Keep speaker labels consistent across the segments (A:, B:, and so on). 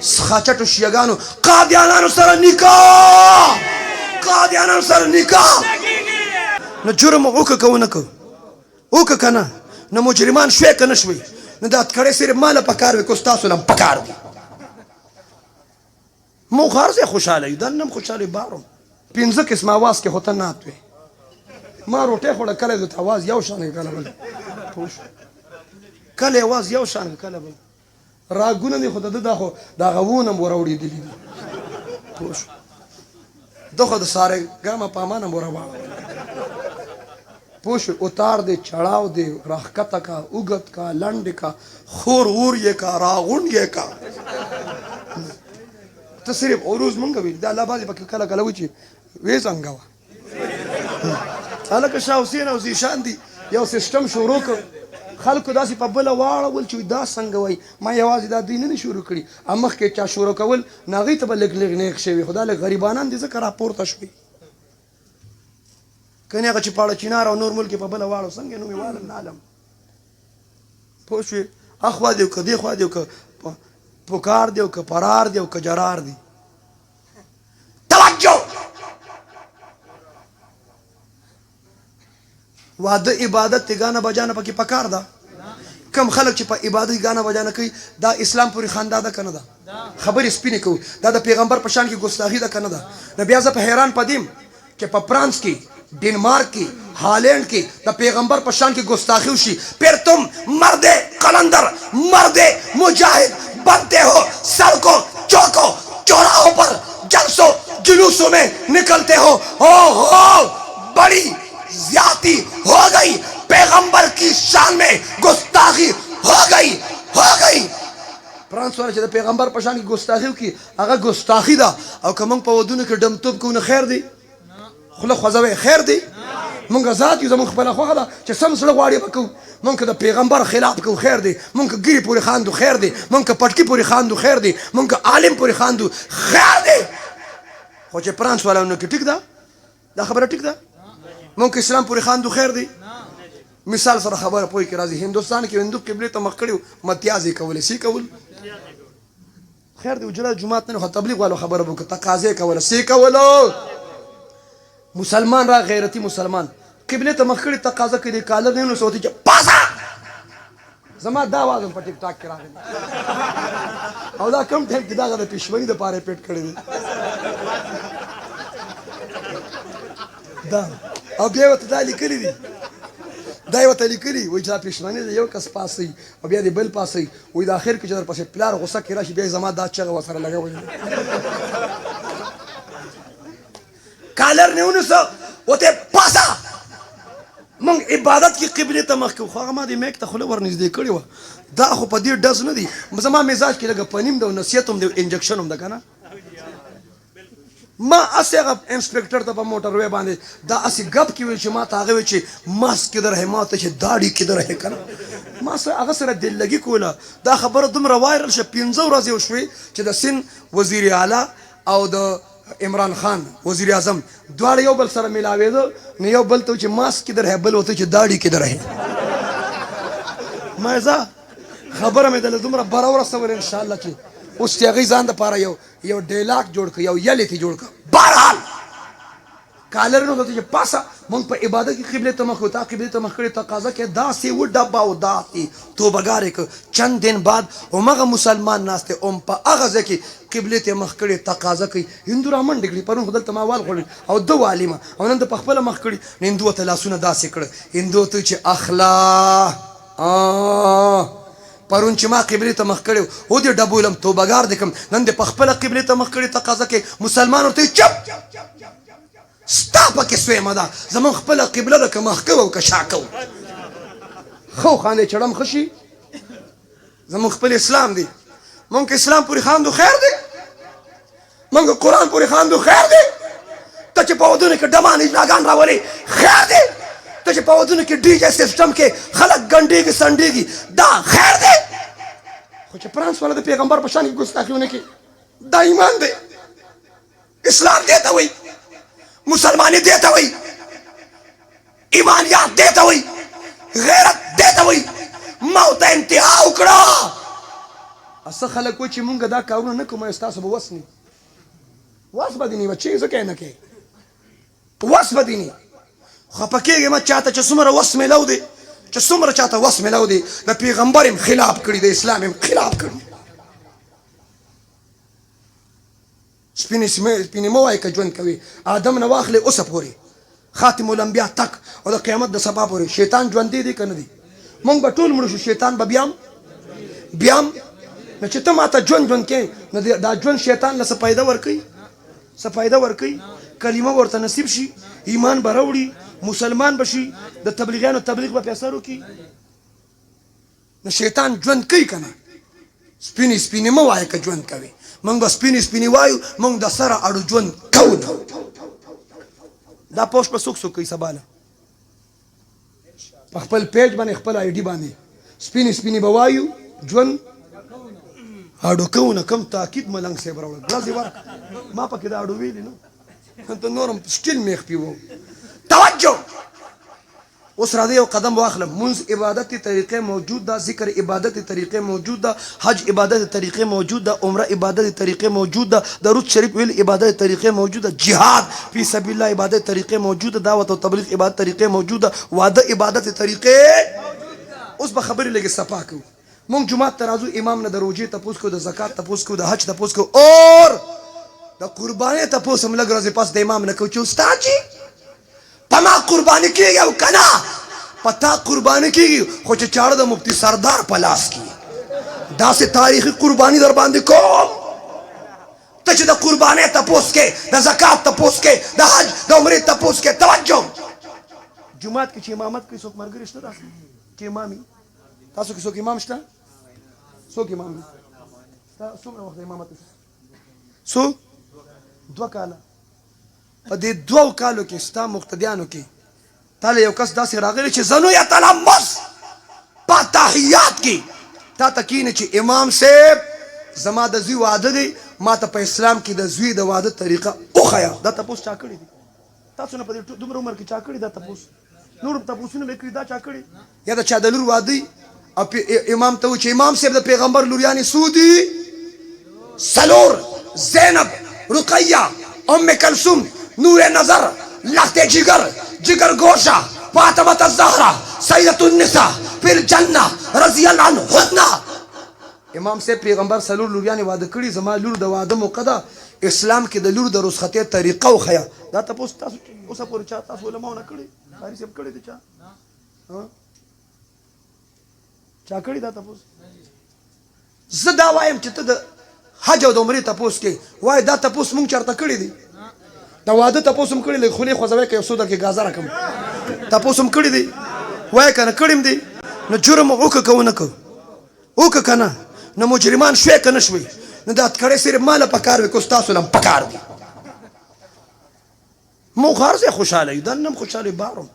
A: خاچټو شیعګانو قادیانانو سره نکاح، قادیانانو سره نکاح. نو جرم وکړه که ونه که؟ وکړه که نه؟ نو مجرمان شوې که نه شوې؟ نو دا تکړې صرف ما له پکار وي که ستاسو له هم پکار دي؟ موږ هر ځای خوشحاله یو، دننه هم خوشحاله یو، بهر هم. پنځه قسمه اواز کې خو ته نعت وې. ما روټۍ خوړه، کله د اواز یو شان، کله بل. پوه شو؟ کله اواز یو شان، کله بل. راګونه مې خو د ده دا خو د هغه ونه هم وراوړېدلي دي. پوه شو؟ ده خو د سارې ګامه پامان هم ورواړوله. پوه شو؟ اتار دی، چړاو دی، راښکته کا، اوږد کا، لنډ کا، خور ور یې کا، راغونډ یې کا. ته صرف عروض مونږ ویل دا الله بعضې پکې کله کله وایي چې وې څنګه وه. هلکه شاه حسین او ذیشان دي یو سیستم شروع کړ، خلکو داسې په بله واړول چې دا څنګه وایي. ما یوازې دا دوی نه دي شروع کړي، مخکې چا شروع کول نو هغوی ته به لږ لږ نیغ شوي، خو دا لږ غریبانان دي ځکه راپورته شوي. کنې هغه چې پاړه چینار او نور ملک یې په بله واړو، څنګه نوم یې والم نه علم. پوه شوې؟ اخوا دی او که دې خوا دی او که پکار دی او که پرار دی او که جرار دی. توجه! واده عبادت دی، ګانه بجانه پکې پکار ده. کم خلک چې په عبادت کې ګانه بجانه کوي، دا اسلام پورې خندا ده که نه ده؟ خبرې سپینې کوو، دا د پیغمبر په شان کې ګستاخي ده که نه ده؟ نو بیا زه په حیران پدیم چې په فرانس کې، ډنمارک کې، هالند کې د پیغمبر په شان کې ګستاخي وشي، پھر تم مرد قلندر، مرد مجاهد بنتے هو، سڑکوں، چوکوں، چوراہوں پر جلسوں جلوسوں میں نکلتے ہو۔ او ہو، بڑی زیادتی ہو گئی، پیغمبر کی شان میں گستاخی ہو گئی، ہو گئی۔ فرانس والا چې د پیغمبر په شان کې ګستاخي وکړي هغه ګستاخي ده، او که موږ په ودونو کې ډمتوب کوو نو خیر دی، خوله خوځوي خیر دی. مونږ ذات یو، زمونږ خپله خوښه ده چې سم زړه غواړي به کوو. مونږ که د پیغمبر خلاف کوو خیر دی، مونږ که ګیرې پورې خاندو خیر دی، مونږ که پټکي پورې خاندو خیر دی، مونږ که عالم پورې خاندو خیر دی. خو چې فرانس والا نو کې ټیک ده، دا خبره ټیک ده. مونږ که اسلام پورې خاندو خیر دی. مثال سره خبره پوه کې راځي. هندوستان کې هندو قبلې ته مخ کړي، متیازې کولې، څه کول؟ خیر دی، اجره جماعت نه خو تبلیغ والو خبره وکړه، تقاضې کوله، څه کولو؟ مسلمان را غیرتی مسلمان قبله ته مخ کړي، تقاضا کوي، کالر نه نو سوتي چې پاسا. زما دا आवाज هم په ټیک ټاک کې راغلی او دا کم ټایم کې دغه د پښمنۍ د پاره پیټ کړی دی دا، او بیا ورته دا لیکلي دي، دا یې ورته لیکلي وایي چې دا پښمنۍ د یو کس پاسوي او بیا د بل پاسوي. وایي د اخر کې چې درپسې پلار غوسه کې راشي، بیا یې زما دا چغه ورسره لګولې، کالر نه ونیسه ورته پاسه. مونږ عبادت کې قبلې ته مخ کوو. خو هغه ما دې میک ته خوله ورنږدې کړې وه، دا خو په دې ډز نه دي. زما مزاج کې لږه پنیم ده او نصیحت هم دی او انجکشن هم ده که نه. ما هسې هغه انسپکټر ته په موټر وې باندې دا هسې ګپ کې ویل چې ما ته هغه ویل چې ماسک کدر ہے، ما ته چې داړي کدر ہے که نه. ما سره هغه سره دلګي کوله. دا خبره دومره وایرل شوه، 5 ورځې وشوې چې د سند وزیر اعلی او د عمران خان وزیر اعظم دواړه یو بل سره ملاوېده، نو یو بل ته چې ماسک کدر ہے، بل ورته چې داړي کدر ہے. ما ځه خبره مې دله دومره بره ورسوله انشاءالله چې اوس چې هغوی ځان دپاره یو یو ډیلاک جوړ کړ، یو یلې ته جوړ کړ. بهرحال کالر نو ته چې پاسه، مونږ په عبادت کې قبلې ته مخ کړو، تا قبلې ته مخ کړې، تقاضا کې داسې و ډبه او داسې توبهګار یې کړ. چند دن بعد همغه مسلمان ناست دی، هم په هغه ځای کې قبلې ته مخ کړې، تقاضا کوي. هندو را منډې کړې، پرون خو دلته ما وال خوړل او ده والي ما او نن ده په خپله مخ کړي. نو هندو ورته لاسونه داسې کړه، هندو ته چې اخلا پرون چې ما قبلې ته مخ کړی و دې ډبولم، توبهګار دې کړم، نن دې په خپله قبلې ته مخ کړې، تقاضا کوي. مسلمان ورته چپ، ستا پکې سویمه ده، زمونږ خپله قبله ده، که مخ کوو او که شا کوو. ښه وخاندئ چړم ښه شي. زمونږ خپل اسلام دی، مونږ که اسلام پورې خاندو خیر دی، مونږ قرآن پورې خاندو خیر دی. ته چې په ودونو کې ډمان اجراګان راولې خیر دی، ته چې په ودونو کې ډي جې سیسټم کې خلک ګنډېږي سنډېږي دا خیر دی، خو چې فرانس والا د پیغمبر په شان کې ګستاخي ونه کړي دا ایمان دی. اسلام دې ته وایي، مسلماني دې ته وایي، ایمانیات دې ته وایي، غیرت دې ته وایي. موت انتها وکړه. څه خلک وایي چې مونږ دا کارونه نه کوو، ستاسو به وس نه، وس به دې نه وي چې ځکه یې نه کوې، وس به دې نه. خفه کېږې مه، چاته چې څومره وس میلاو دی، چې څومره چاته وس میلاو دی، د پیغمبر هم خلاف کړي، د اسلام هم خلاف کړي. سپینې سپینې مه وایه که ژوند کوې، آدم نه واخلې اوسه پورې خاتم الانبیا تک او د قیامت د سبا پورې شیطان ژوندی دی که نه دی؟ مونږ به ټول مړه شو، شیطان به بیام بیام. نو چې ته ماته ژوند ژوند کې، نو دا ژوند شیطان له څه فایده ورکوي؟ څه فایده ورکوي؟ کلمه ورته نصیب شي، ایمان به راوړي، مسلمان به شي، د تبلیغیانو تبلیغ به پې اثر وکړي. نو شیطان ژوند کوي که نه؟ سپینې سپینې مه وایه که ژوند کوي. موږ به سپینې سپینې وایو، موږ د سره اړو ژوند کوو نه. دا پوسټ به څوک څوک کوي سبا له په خپل پیج باندې، خپل آی ډي باندې؟ سپینې سپینې به وایو، ژوند اډو کوو نه. کوم تاکید ملنګ صاحب راوړل، ورځې ورک ما پکې دا اډو ویلي نو ته نورم سټیل میخ پیوو. توجه، اوس راځي یو قدم واخلم. منځ عبادت طریقې موجود ده، ذکر عبادت طریقې موجود ده، حج عبادت طریقې موجود ده، عمره عبادت طریقې موجود ده، درود شریف ویل عبادت طریقې موجود ده، جهاد فی سبیل الله عبادت طریقې موجود ده، دعوت او تبلیغ عبادت طریقې موجود ده، واده عبادت طریقې. اوس به خبرې لږې صفا کوو. مونږ جومات ته راځو، امام نه د روژې تپوس کوو، د زکات تپوس کوو، د حج تپوس کوو، اور د قربانۍ تپوس هم لږ ورځې پس د امام نه کوو چې استاد جي، په ما قرباني کېږي او که نه؟ په تا قرباني کېږي، خو چې چاړه د مفتي سردار په لاس کې، داسې تاریخي قرباني در باندې کوم، ته چې د قربانۍ تپوس کې، د زکات تپوس کې، د حج د عمرې تپوس کې. توجه، جومات کې چې امامت کوي څوک ملګري شته داسې چې امامي؟ تاسو کې څوک امام شته؟ څوک امام دی؟ تا څومره وخت امامت؟ څو؟ 2 کاله. په دې 2 کالو کې ستا مقتدیانو کې تاله یو کس داسې راغلی چې زنو یا تلمس په تحیات کې تا ته کینې چې امام صاحب، زما د زوی واده دی، ما ته په اسلام کې د زوی د واده طریقه وښیه؟ دا تپوس چا کړی دی تاسو نه؟ په دې دومره عمر کې چا کړی دا تپوس؟ نور تپوسونه مې کړي، دا چا کړي؟ یا د چا د لور واده او امام ته چې امام صاحب، د پیغمبر لوریانې څو دي؟ څلور: زینب، رقیه، ام کلثوم، نور نظر، لخت جگر، جگر گوشہ، فاطمة الزهرا، سیدة النساء فی الجنة رضی الله عنهن. امام صاحب، پیغمبر څلور لوریانې واده کړي، زما لور د واده موقع ده، اسلام کې د لور د رخصتۍ طریقه وښیه. دا تپوس تاسو اوسه پورې چا تاسو علماو نه کړی؟ قاري صاحب کړی دی چا؟ چا کړی دا تپوس؟ زه دا وایم چې ته د حج او د عمرې تپوس کې وای، دا تپوس مونږ چرته کړی دی؟ د واده تپوس هم کړی؟ لږ خولې خوځوي که یو څو درکې ګازره کوم. تپوس هم کړی دی؟ وای که نه؟ کړیم دی. نو جرم وکړه که ونه که؟ وکړه که نه؟ نو مجرمان شوې که نه شوې؟ نو دا هتکړۍ صرف ماله پکار وي که ستاسو له هم پکار دي؟ موږ هر ځای خوشحاله یو، دننه هم خوشحاله یو، بهر هم.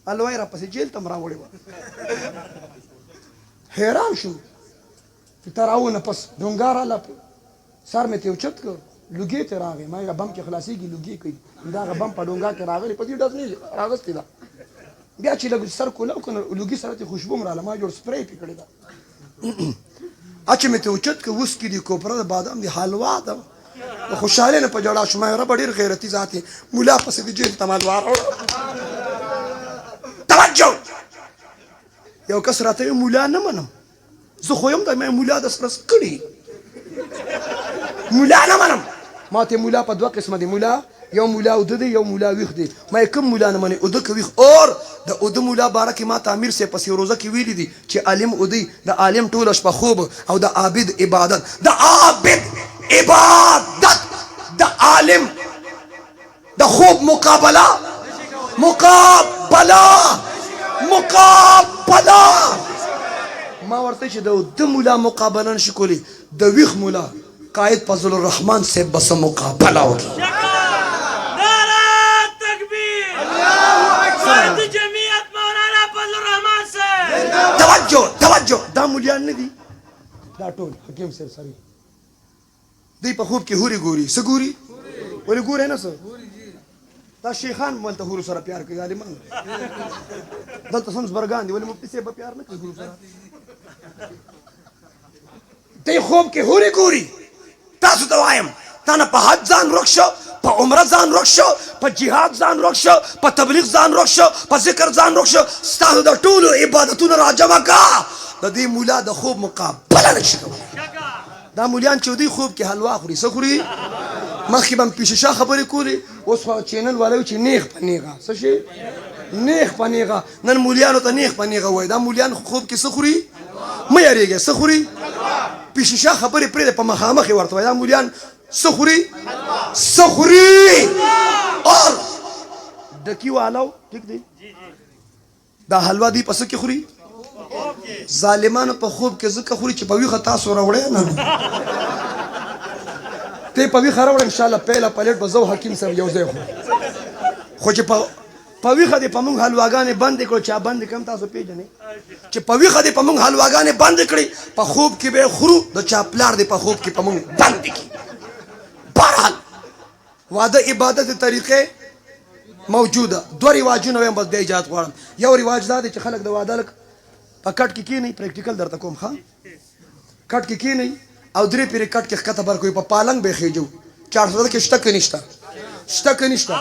A: الوی را پسې جیل ته هم راوړې وه، حیران شو چې تراونه پس ډونګا راله، سر مې ته اوچت کړ، لوګي ته راغی. ما یې بم کې خلاصېږي، لوګي کوي، دا هغه بم په ډونګا کې راغلی، په دې ډز نه راغستې ده. بیا چې لږ سر کولاو که نه، لوګي سره ته خوشبو هم راله، ما جوړ سپری پې کړې ده. اچ مې ته اوچت که، وس کې دي، کوپره د بادام دي، حلوا ده. د خوشحالۍ نه په ژړا شوم. ما ربه، ډېر غیرتي ذات یې، مولا پسې د جیل ته مال واروړ. توجه، یو کس راته وی مولا نه منم، زه خو یم د مولا د سره کړي، مولا نه منم. ما ته مولا په دوه قسمه دی. مولا یو مولا اوده دی، یو مولا ویښ دی. ما کوم مولا نه منې، اوده که ویښ؟ اور د اوده مولا باره کې ما ته امیر صاحب په روزه کې ویلي دي چې عالم اودی، د عالم ټوله شپه خوب او د عابد عبادت، د عابد عبادت د عالم د خوب مقابله مقابله مقابله. ما ورته چې د مولا مقابله نشي کولی، د ویښ مولا قائد فضل الرحمن صاحب بس مقابله وکړي.
B: نعرہ تکبیر، قائد جمعیت مولانا فضل الرحمن صاحب.
A: توجه توجه، دا مولیان نه دي، دا ټول حکیم صاحب سره دی. په خوب کې هوري ګوري. څه ګوري؟ ولې ګوري نه څه؟ دا شیخان ملته هورو سره پیار کوي، عالمان دلته سم زبرګان دي، ولې مفتي صاحب پیار نه کوي هورو سره؟ ته خوب کې هورې ګوري. تاسو ته وایم، تا نه په حج ځان ورک شو، په عمره ځان ورک شو، په جهاد ځان ورک شو، په تبلیغ ځان ورک شو، په ذکر ځان ورک شو، ستاسو د ټولو عبادتونو راجمع کا، د دې مولا د خوب مقابله نشي کولی. دا مولیان چې دوی خوب کې حلوا خوري، څه خوري؟ مخکې به هم پیششا خبرې کولې، اوس خو چینل والا چې نیغ په نیغه څه شي، نیغ په نیغه. نن مولیانو ته نیغ په نیغه وایي. دا مولیان خوب کې څه خوري؟ مه یریږئ، څه خوري؟ پیششا خبرې پرېږده، په مخامخ یې ورته وایي. دا مولیان څه خوري؟ څه خوري؟ اور ډکي والو ټیک دی. دا حلوا دی په څه کې خوري؟ ظالمانو په خوب کې ځکه خوري چې په ویښه تاسو راوړی نه، ته په ویښه راوړی، انشاءالله پیله پلیټ به زه حکیم سره یو ځای خورم. خو چې په ویښه دې په موږ حلواګانې بندې کړو، چا بندې کړم تاسو پېژنئ؟ چې په ویښه دې په موږ حلواګانې بندې کړې، په خوب کې به یې خورو، د چا پلار دې په خوب کې په موږ بندې کړي. بهرحال واده عبادت طریقې موجوده. دوه رواجونه وایم، بس بیا اجازه غواړم. یو رواج دا دی چې خلک د واده لک په کټ کې کینی، پریکټیکل درته کوم، ښه کټ کې کینی او درې پیرې کټ کې ښکته بر کوي، په پالنګ به خېجو. 400 کې شته که نشته؟ شته که نشته؟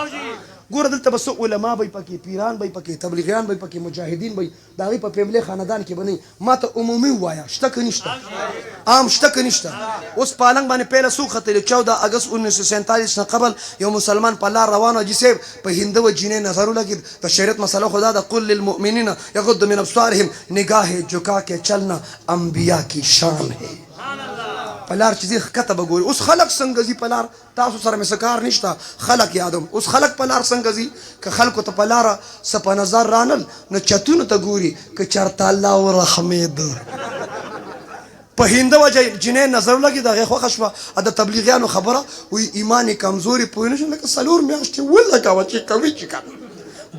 A: ګوره دلته به څه علما به پکې، پیران به پکې، تبلیغیان به پکې، مجاهدین به، د هغې په فیملی خاندان کې به نه. ما ته عمومي ووایه، شته که نشته؟ عام شته که نشته؟ اوس پالنګ باندې پیله څوک ختلی؟ 14 اګست 1947 نه قبل یو مسلمان په لار روان حاجي صاحب په هندوه جینۍ نظر ولګېد. د شریعت مسله خو دا ده، قل للمؤمنین یغض من ابصارهم، نګاه جھکا کې چلنا انبیا کی شان ہے. په لار چې ځي ښکته به ګوري. اوس خلک څنګه ځي په لار؟ تاسو سره مې څه کار نشته، خلک یادوم. اوس خلک په لار څنګه ځي؟ که خلکو ته په لاره څه په نظر رانل نو چتونو ته ګوري که چرته الله ورحمېده. په هندوه جینۍ نظر ولګېد، هغې خوښه شوه. د تبلیغیانو خبره وایي ایمان یې کمزوري، پوه نه شو، لکه څلور میاشتې ولګوه چې کوي چې که نه.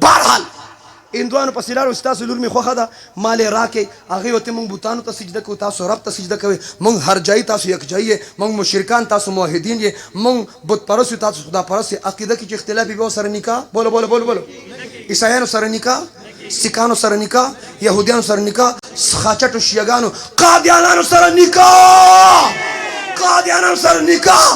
A: بهرحال هندوانو پسې لاړو، ستاسو لور مې خوښه ده، مال یې راکړئ. هغوی ورته موږ بتانو ته سجده کوو، تاسو رب ته سجده کوئ، موږ هرجایي تاسو یکجایي یې، موږ مشرکان تاسو موحدین یې، موږ بت پرست یو تاسو خدا پرست یې. عقیده کې چې اختلاف وي بیا سره نکاح بولو بولو بولو بولو، عیسایانو سره نکاح، سکانو سره نکاح، یهودیانو سره نکاح، خاچټو شیعهګانو، قادیانانو سره نکاح، قادیانانو سره نکاح.